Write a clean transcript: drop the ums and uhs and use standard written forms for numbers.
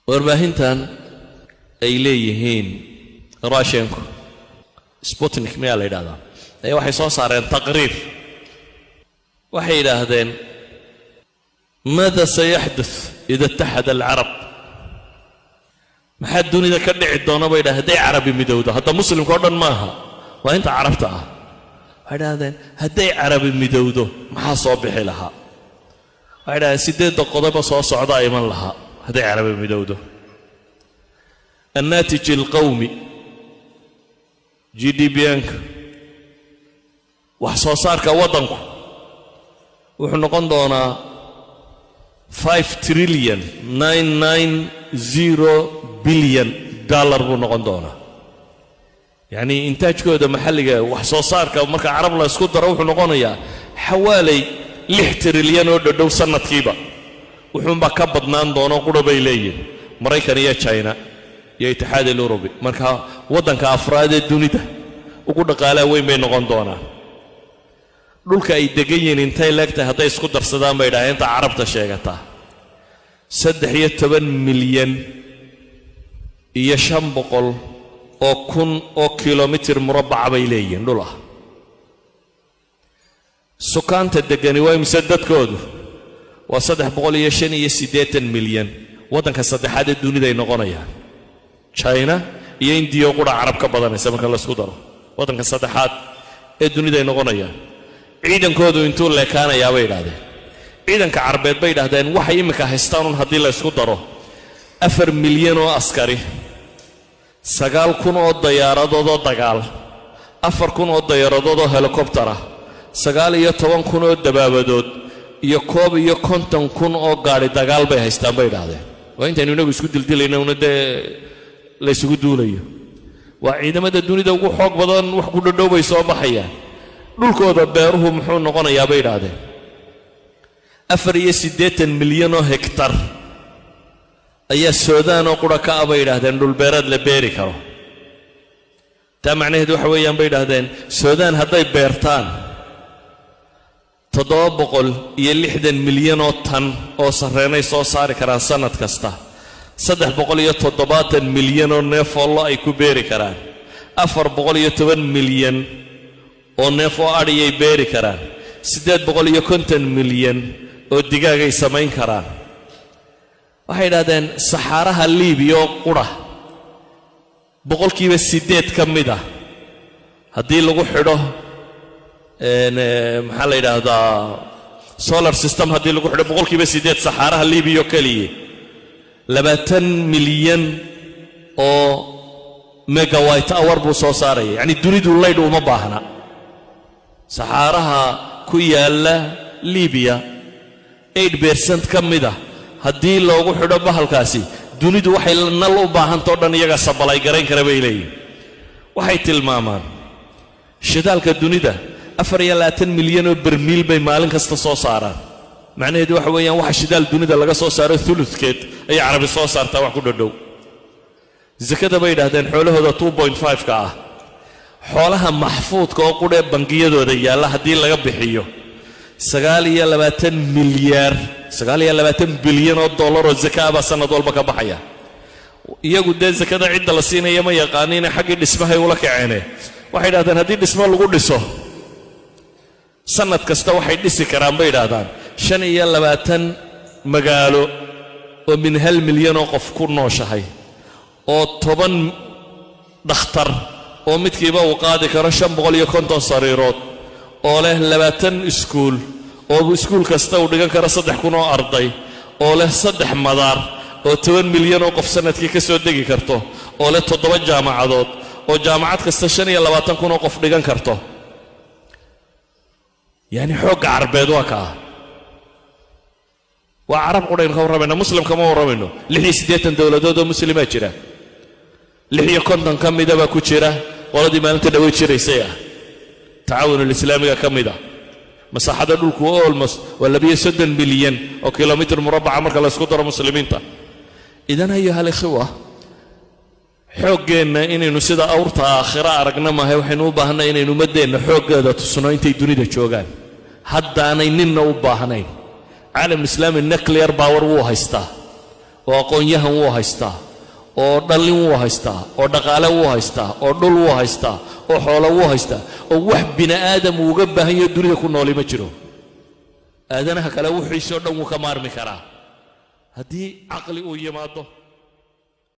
Warbaahintan ay leeyihiin Russianku, Sputnik miyaa la yidhahdaa, ayaa waxay soo saareen taqriir. Waxay yidhaahdeen: ماذا سيحدث إذا اتحد العرب؟ Maxaa dunida ka dhici doona, bay yidhahdeen, hadday Carabi midowdo? Hadda Muslimka o dhan maaha, waa inta Carabta ah. Waxay dhahdeen, hadday Carabi midowdo, maxaa soo bixi lahaa? Waxay dhahdeen, sideedda qodoba soo socdaa iman lahaa hadday Carabi midowdo. الناتج القومي, GDP-nka, wax soo saarka waddanku, wuxuu noqon doonaa $5 trillion 990 billion buu noqon doonaa. Yacnii intaajkooda maxalliga, wax soo saarka, marka Carab la isku daro, wuxuu noqonayaa xawaalay 6 trilyan oo dhodhow sannadkiiba. Wuxuunbaa ka badnaan doono qura, bay leeyihin, Maraykan iyo China iyo Itixaad al-Urubi. Marka waddanka afraad ee dunida ugu dhaqaalaa weyn bay noqon doonaan. Dhulka ay degan yihiin intay leegtahay hadday isku darsadaan, bay dhahdeen, inta Carabta sheegataa? 13 milyan iyo 500 oo kun oo kilomitir murabbaca bay leeyihiin dhul ah. Sukaanta degani waa imise? Dadkoodu waa 385 milyan. Waddanka saddexaad ee duniday noqonayaan. China iyo Indiya qura Carab ka badanaysa marka la isku daro. Waddanka saddexaad ee duniday noqonayaan. Ciidankoodu intuu leekaanayaa, bay idhahdeen? Ciidanka Carbeed, bay idhahdeen, waxay imminka haystaan un haddii la ysku daro, 4 milyan oo askari, 9,000 oo dayaaradoodoo dagaal, 4,000 oo dayaaradood oo helikobtar ah, 19,000 oo dabaabadood iyo 51,000 oo gaadhi dagaal bay haystaan, bay idhaahdeen. Waa intaynu inagu isku dildilayno una dee la ysugu duulayo. Waa ciidamada dunida ugu xoog badan, wax ku dhodhow bay soo baxayaan. Dhulkooda beeruhu muxuu noqonayaa, bay idhaahdeen? 84 milyan oo hektar ayaa Suudaan oo qura ka ah, bay idhaahdeen, dhulbeereed la beeri karo. Taa macnaheedu waxa weeyaan, bay idhaahdeen, Suudaan hadday beertaan, 760 milyan oo tan oo sarreenay soo saari karaan sannad kasta, 370 milyan oo neef oo lo ay ku beeri karaan, 410 milyan oo neef oo adhiyay beeri karaan, 850 milyan oo digaagay samayn karaan. Waxay idhahdeen, saxaaraha Liibiya oo qura 8% ka mid ah haddii lagu xidho, maxaa la yidhaahdaa, solar system haddii lagu xidho, 8% saxaaraha Liibiya oo keliya, 20 milyan oo megawatt hour buu soo saaraya. Yacni dunidu laydh uma baahna. Saxaaraha ku yaalla Liibiya 8% ka mid ah haddii loogu xidho bahalkaasi, dunidu waxay nal u baahantao dhan iyaga supply garayn kara, bay leeyihin. Waxay tilmaamaan shidaalka dunida 24 milyan oo bermiil bay maalin kasta soo saaraan. Macnaheedu waxa weeyaan, waxa shidaal dunida laga soo saaro uludkeed ayay Carabi soo saartaa, wax ku dhodhow. Sakada, bay yidhahdeen, xoolahooda 2.5-ka ah, xoolaha maxfuudka oo qudhee bangiyadooda yaalla haddii laga bixiyo, 29 milyaar, 29 bilyan oo dollar oo zakaa baa sanad walba ka baxaya. Iyagu dee sakada cidda la siinaya ma yaqaaniine, xaggii dhismahay ula kaceene. Waxay idhahdeen, haddii dhismo lagu dhiso, sanad kasta waxay dhisi karaan, bay idhaahdaan, 25 magaalo oo min 1 milyan oo qof ku nooshahay, oo 10 dhakhtar oo midkiiba uu qaadi karo 550 sariirood, oo leh 20 iskuul oo iskuul kasta uu dhigan karo 3,000 oo arday, oo leh saddex madaar oo 10 milyan oo qof sannadkii ka soo degi karto, oo leh toddoba jaamacadood oo jaamacad kasta 25,000 oo qof dhigan karto. Yacni xoogga Carbeed waa kaa. Waa Carab qudhaynu ka warramayna, Muslim kama warramayno. 86 dowladood oo Muslimaa jira, 56 ka mida baa ku jira qoladii maalinta dhawey jiraysay ah, Tacaawun Alislaamiga ka mid ah. Masaaxada dhulku almost waa 32 milyan oo kilomitir murabbaca marka la isku daro muslimiinta. إذن أيها الإخوة, xooggeenna inaynu sida awrta aakhiro aragna maahay. Waxaynu u baahnay inaynu ummaddeenna xooggeeda tusno intay dunida joogaan, haddaanay ninna u baahnayn. Caalam Islaami nuclear power wuu haystaa. Oo aqoon-yahan wuu haystaa, oo dhallin wuu haystaa, oo dhaqaale wuu haystaa, oo dhul wuu haystaa, oo xoolo wuu haystaa, oo wax bini aadam uu uga baahan yaho dunida ku nooli ma jiro. Aadanaha kale wuxiisoo dhan wuu ka maarmi karaa haddii caqli uu yimaado.